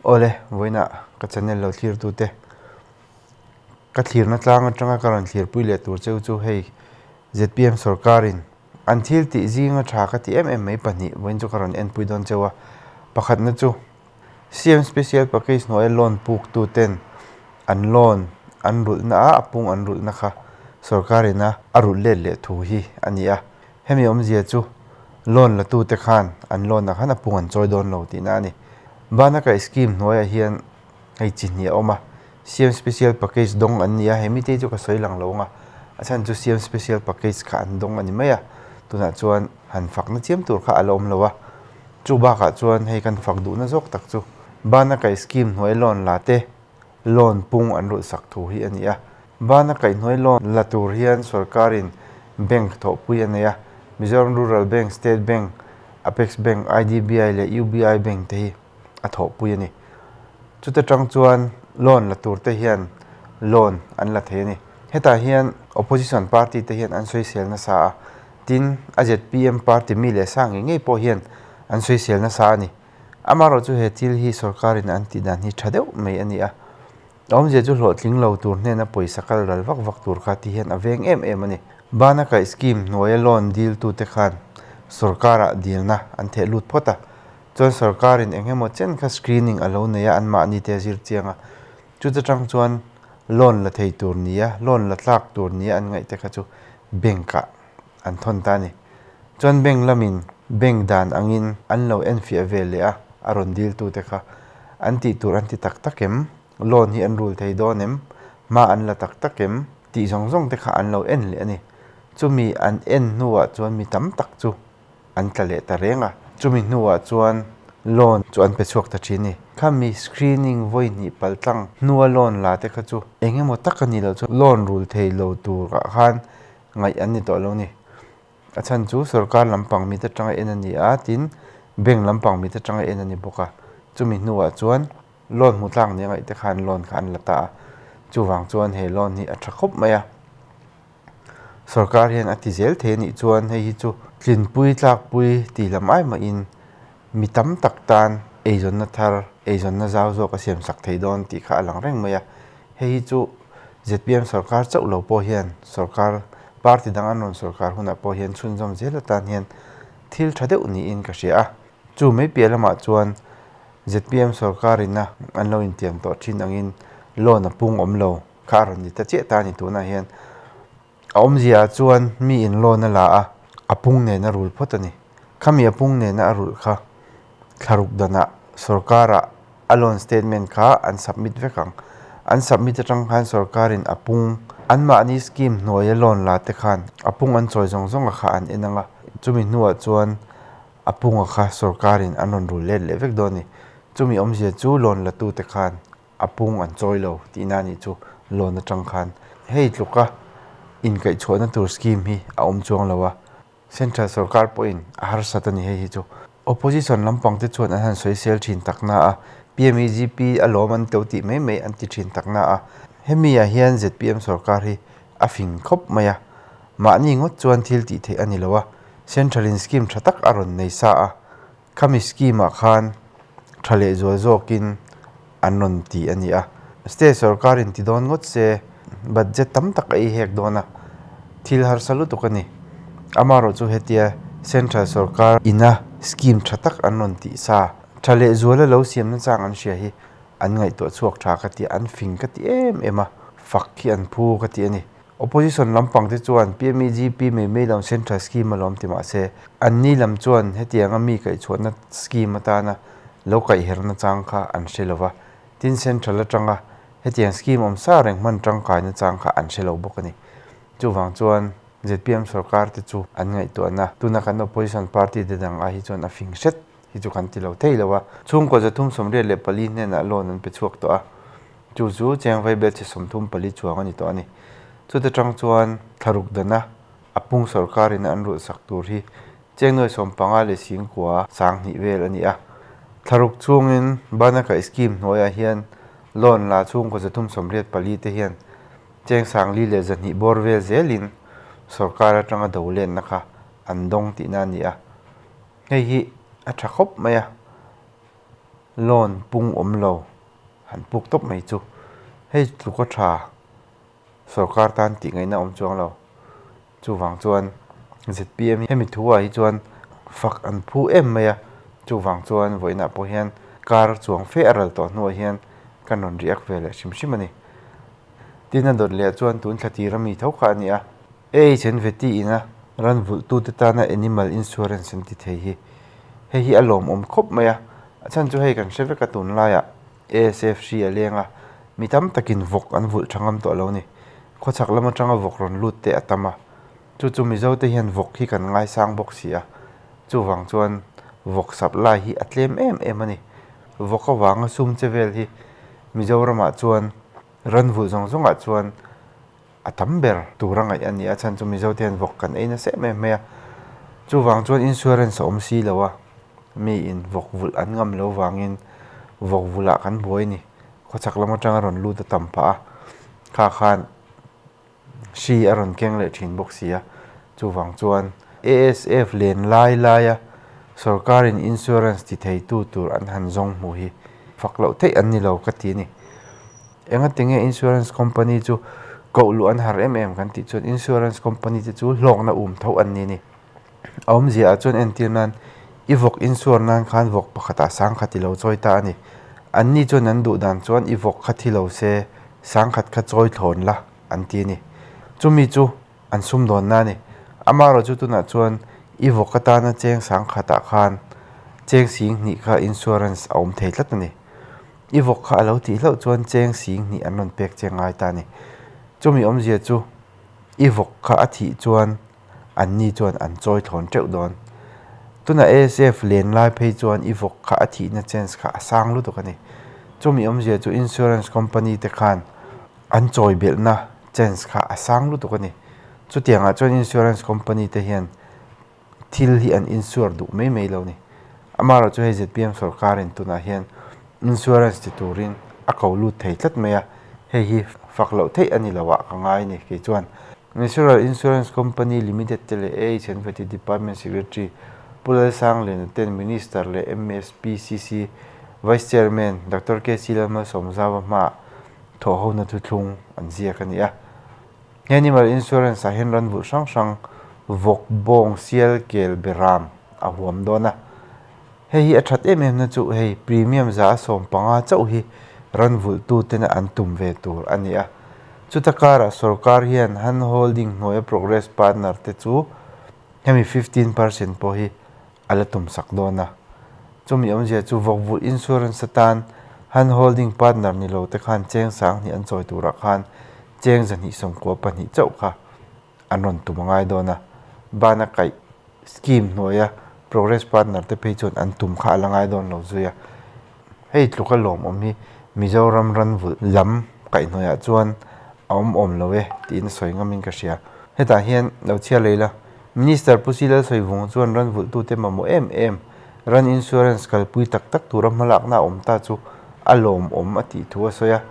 Awle, vawiinah ka channel lo thlir tute ka thlirna tlang atanga ka rawn thlirpui leh tur cheu chu hei zpm sorkarin an thil tih zinga tha ka ti em em mai pahnih vawiin chu ka rawn enpui dawn cheu a. Pakhatna chu CM Special Package hnuaia loan puk tuten an loan an rulhna a, a pung an rulhna kha sorkarin a a rulh let leh thu hi a ni a. Hemi awmzia chu loan la tute khan an loan ah khan a pung an chawi dawn lo tihna a ni. Bana kaih scheme hnuaiah hian hei chi hnih a awm a, CM Special Package dawng an ni a, hemi te hi chu ka sawi lang lo ang a, a chhan chu CM Special Package kha an dawng a ni mai a, tunah chuan han fakna chiam tur kha a la awm lo a. Chu bakah chuan hei kan fak duhna zawk tak chu Bana kaih scheme hnuai loan la te loan pung an rulh sak thu hi a ni a. Bana kaihhnuai loan la tur hian sorkarin bank thawhpui a nei a, Mizoram Rural Bank, State Bank, Apex Bank, IDBI leh UBI Bank te hi a thawhpui a ni. Chuta tang chuan loan la tur te hian loan an la thei a ni. Hetah hian opposition party te hian an sawisel nasa a, tin a zpm party mi leh sa ngei ngei pawh hian an sawisel nasa a ni. Amaherawh chu he thil hi sorkarin an tih dan hi tha deuh mai a ni a. Awmzia chu hlawhtling lo tur hnena pawisa kal ral vak vak tur kha ti hian a veng em em a ni. Bana kaih scheme hnuaia loan dil tute khan sorkarah dilna an theh lut phawt a. Chuan sorkarin eng emaw chen kha screening a lo nei a, anmahni te a zir chiang a. Chuta tang chuan loan la thei tur nia, loan la tlak tur nia an ngaih te kha chu bank ah an thawn ta a ni. Chuan bank lamin bank dan angin an lo enfiah ve leh a, a rawn dil tute kha an tih tur an ti tak tak em? Loan hi an rul thei dawn em? Hma an la tak tak em? Tih zawng zawng te kha an lo en leh a ni. Chumi an en hnuah chuan mi tam tak chu an tla leh ta reng a, chumi hnuah chuan loan chu an pe chhuak ta thin a ni. Khami screening vawi hnih pal tlang hnua loan la te kha chu eng emaw tak a nih loh chuan loan rul thei lo turah khan ngaih an ni tawh lo a ni. A chhan chu sorkar lampang mit atanga en a ni a, tin bank lampang mit atanga en a ni bawk a. Chumi hnuah chuan loan hmu tlak nia ngaih te khan loan kha an la ta a, chuvang chuan he loan hi a tha khawp mai a. Sorkar hian a ti zel thei a nih chuan hei hi chu tlinpui tlakpui tih lam ai mahin mi tam tak tan eizawnna thar, eizawnna zau zawk a siam sak thei dawn tih kha a lang reng mai a. Hei hi chu zpm sorkar chauh lo pawh hian sorkar party dang an rawn sorkar hunah pawh hian chhunzawm zel atan hian thil tha deuh niin ka hria a. Chu mai piah lamah chuan zpm sorkarina an lo intiam tawh thin angin loan a pung awm lo. Kha a rawn ni ta chiah ta a ni tunah hian a awmzia ah chuan mi in loan a la a, a pung nen a rul phawt a ni. Khami a pung nena a rulh kha thlaruk danah sorkarah a loan statement kha an submit vek ang. An submit atang khan sorkarin a pung anmahni scheme hnuaia loan la te khan a pung an chawi zawng zawng a kha an en ang a, chumi hnuah chuan a punga kha sorkarin an rawn rul let leh vek dawn a ni. Chumi awmzia chu loan la tute khan a pung an chawi lo tihna a nih chu loan atang khan hei tluka inkaihchhuahna tur scheme hi a awm chuang lo a, central sorkar pawhin a harsat a ni hei hi chu. Opposition lampang te chuan an han sawisel thin tak na a, PMEGP a lawm an to tih mai mai an ti thin tak na a, hemi ah hian zpm sorkar hi a fing khawp mai a, mahni ngawt chuan thil tih theih a ni lo a, central in scheme tha tak a rawn nei sa a, Khami scheme ah khan tha leh zual zawkin an rawn ti a ni a. State sorkar in ti dawn ngawt se budget tam tak a ei hek dawn a, thil harsa lutuk a ni. Amaherawh chu hetia central sorkar ina scheme tha tak an rawn tih sa, tha leh zuala lo siamna chang an hria hi an ngaihtuah chhuak tha ka ti a, an fing ka ti em em a, fak hi an phu ka ti a ni. Opposition lampang te chuan PMEGP mai mai lo Central Scheme a lawm ti mah se, anni lam chuan hetianga mi kaihchhuahna scheme atana lo kaihherna chang kha an hre lo va, tin Central atanga hetiang scheme awm sa reng hman tangkaina chang kha an hre lo bawk a ni. Chuvang chuan zpm sorkar te chu an ngaihtuahna tuna kan opposition party te dang ai hi chuan a fing hret hi chu kan ti lo thei lo a. Chhungkaw 384 hnenah loan an pe chhuak tawh a. Chu chu cheng vaibel chhe 34 chuang a ni tawh a ni. Chuta tang chuan thlaruk dana a pung sorkarin an rulh sak tur hi cheng nuai 15 leh singkua 2000 vel a ni a. Thlaruk chhungin Banaka scheme hnuaiah hian loan la chhungkaw 384 te hian cheng 4,200 bawr vel zelin sorkar atanga do lenna kha an dawng tihna a ni a. Hei hi a tha khawp mai a. Loan pung awm lo han puk tawp mai chu hei tluka tha sorkar tan tih ngaihna awm chuang lo. Chuvang chuan zpm hi hemi thu ah hi chuan fak an phu em mai a, chuvang chuan vawiinah pawh hian kar chuang fe a ral tawh hnuah hian kan rawn react ve leh hrim hrim a ni. Tin a dawt leh chuan tun thla tir ami tho kha a ni a. AHNVT ina ran vulhtute tana animal insurance an ti thei hi hei hi a lawmawm khawp mai a, a chhan chu hei kan hre vek a tunlaiah ASF hri a leng a, mi tam takin vawk an vulh tha ngam tawh lo ni. Khawchhak lam atanga vawk rawn lut te a tam a, chu chu Mizote hian vawk hi kan ngaisang bawk si a, chuvang chuan vawk supply hi a tlem em em a ni. Vawk avanga sum che vel hi Mizoramah chuan ran vulh zawng zawngah chuan a tam ber tur a ngaih a ni a, chhan chu Mizote hian vawk kan ei nasa em em mai a, chuvang chuan insurance a awm si lo a, miin vawk vulh an ngam lo vangin vawk vulhah kan buai a ni, khawchhak lam atanga rawn lut a tam phah a, kha khan hri a rawn keng leh thin bawk si a, chuvang chuan ASF len lai laia sorkarin insurance ti theitu tur an han zawng hmuh hi fak loh theih an ni lo ka ti a ni. Engati nge insurance company chu koh luh an har em em kan tih chuan insurance company te chu hlawkna um tho an ni a ni. A awmzia ah chuan entir nan i vawk insure nan khan vawk pakhatah sangkhat i lo chawi ta a ni. An ni chuan an duh dan chuan i vawk kha thi lo se sangkhat kha chawi thlawn la an ti a ni. Chumi chu an sumdawnna a ni. Amaherawh chu tunah chuan i vawk atana cheng sangkhatah khan cheng sing hnih kha insurance a awm thei tlat a ni. I vawk kha a lo tih hlauh chuan cheng sing hnih an rawn pek che ngai ta a ni. Chumi awmzia chu i vawk kha a thih chuan an ni chuan an chawi thlawn teuh dawn. Tunah ASF len lai phei chuan i vawk kha a thihna chance kha a sang lutuk a ni. Chumi awmzia chu insurance company te khan an chawi belhna chance kha a sang lutuk a ni. Chutiangah chuan insurance company te hian thil hi an insure duh mai mai lo a ni. Amaherawh chu hei zpm sorkarin tunah hian insurance ti turin a ko lut thei tlat mai a, hei hi fak loh theih a ni lo ah ka ngai a ni kei chuan. National Insurance Company Limited te leh AHNVT Department Secretary Pu Lalsangliana ten Minister leh MSPCC Vice Chairman Doctor KC Lalmalsawmzauva hmaah thawhhona thuthlung an ziak a ni a. He animal insurance ah hian ran vulh hrang hrang vawk, bawng, sial, kel, beram a huam dawn a. Hei hi a that em em na chu hei premium za a 15 chauh hi ran vulh tu tena an tum ve tur a ni a. Chuta karah sorkar hian hand holding hnuaia progress partner te chu hemi 15% pawh hi a la tum sak dawn a. Chumi awmzia chu vawkvulh insurance atan hand holding partner ni lo te khan cheng 2000 an chawi turah khan cheng 292 chauh kha an rawn tum a ngai dawn a. Bana kaih scheme hnuaia progress partner te phei chuan an tum kha a la ngai dawn lo zui a. Hei tluka lawmawm hi Mizoram ran vulh lam kaihhnawihah chuan a awm awm lo e tiin sawi ngamin ka hria. Hetah hian lo chhiar lei la, Minister Pu Silal Sawivung chuan ran vulhtute mamawh em em ran insurance kalpui tak tak tura hmalakna a awm ta chu a lawmawm a tih thu a sawi a.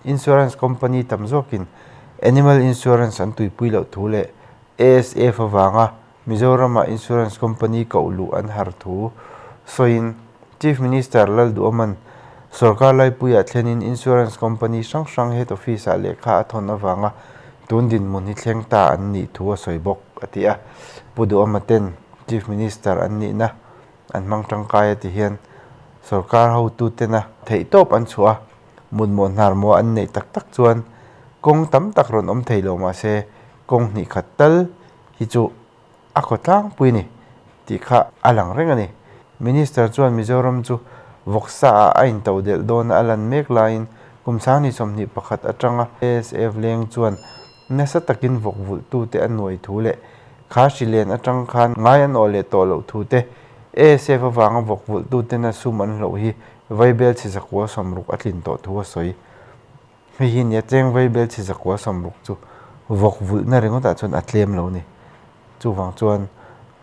Insurance company tam zawkin animal insurance an tuipui loh thu leh ASF avanga Mizoramah insurance company koh luh an har thu sawiin Chief Minister Lalduhawma'n sorkar laipuiah thlenin insurance company hrang hrang head office-ah lehkha a thawn avanga tun dinhmun hi thleng ta an nih thu a sawi bawk, a ti a. Pu Duhawma ten Chief Minister an nihna an hmang tangkai a ti hian sorkar hotutena theihtawp an chhuah a, mutmawh hnarmawh an neih tak tak chuan kawng tam tak rawn awm thei lo mahse kawng hnih khat tal hi chu a khaw tlangpui a ni tih kha a lang reng a ni. Minister chuan Mizoram chu vawksa ah a into delh dawn a lan mek laiin kum 2021 atanga ASF leng chuan nasa takin vawk vulhtute a nuai thu leh kha hri len atang khan ngai an awh leh tawh loh thu te ASF avanga vawk vulhtutena sum an hloh hi vaibel chhe 160 a tlin tawh thu a sawi. Hei hi nia cheng vaibel chhe 160 chu vawk vulhna ringawtah chuan a tlem lo a ni. Chuvang chuan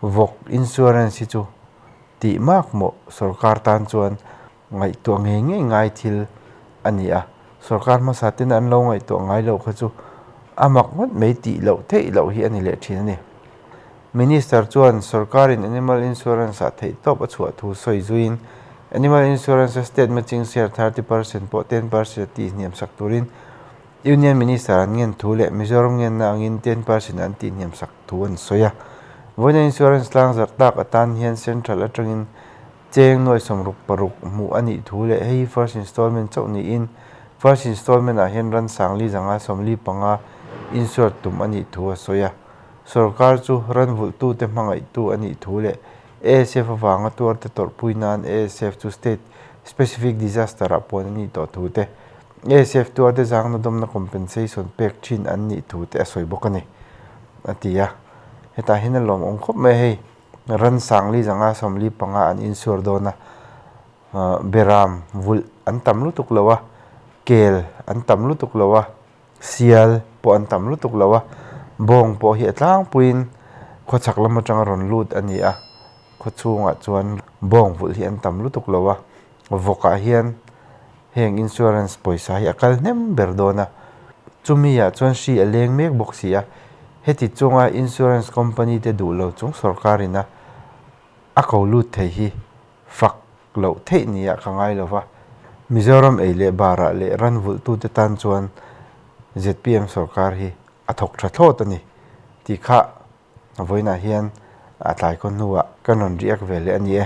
vawk insurance hi chu tih mak mawh sorkar tan chuan ngaihtuah ngei ngei ngai thil a ni a. Sorkar hmasa ten an lo ngaihtuah ngai loh kha chu a mak ngawt mai tih loh theih loh hi a ni leh thin a ni. Minister chuan sorkarin animal insurance ah theihtawp a chhuah thu sawi zuiin. Animal Insurance a state matching share 30% pawh 10% a tihhniam sak turin Union Minister an ngen thu leh Mizoram ngenna angin 10% an tihhniam sak thu an sawi a. Vawiina insurance tlangzarh tak atan hian Central atangin Cheng nuai 66 hmuh a nih thu leh hei hi first installment chauh niin first installment ah hian ran sangli zanga 45 insure tum a nih thu a sawi a. Sorkar chu ran vulhtute hmangaihtu a nih thu leh ASF avanga tuarte tawrhpui nan ASF chu state specific disaster ah puan a nih tawh thu te, ASF tuarte zangna dawmna compensation pek thin an nih thu te a sawi bawk a ni, a ti a. Hetah hian a lawmawm khawp mai hei. Ran sangli zanga 45 an insuar dawn a, beram vulh an tam lutuk lo a, kel an tam lutuk lo a, sial pawh an tam lutuk lo a, bawng pawh hi a tlangpuiin khawchhak lam atanga rawn lut a ni a, khawchhungah chuan bawng vulh hi an tam lutuk lo a, vawkah hian heng insurance pawisa hi a kal hnem ber dawn a, chumi ah chuan hri a leng mek bawk si a, heti chunga insurance company te duh lo chung sorkar ina a ko lut thei hi fak loh theih ni ah ka ngai lo va, Mizoram ei leh barah leh ran vulh tute tan chuan zpm sorkar hi a thawk tha thlawt a ni tih kha vawiinah hian a tlai khaw hnuah kan rawn riak ve leh a ni e.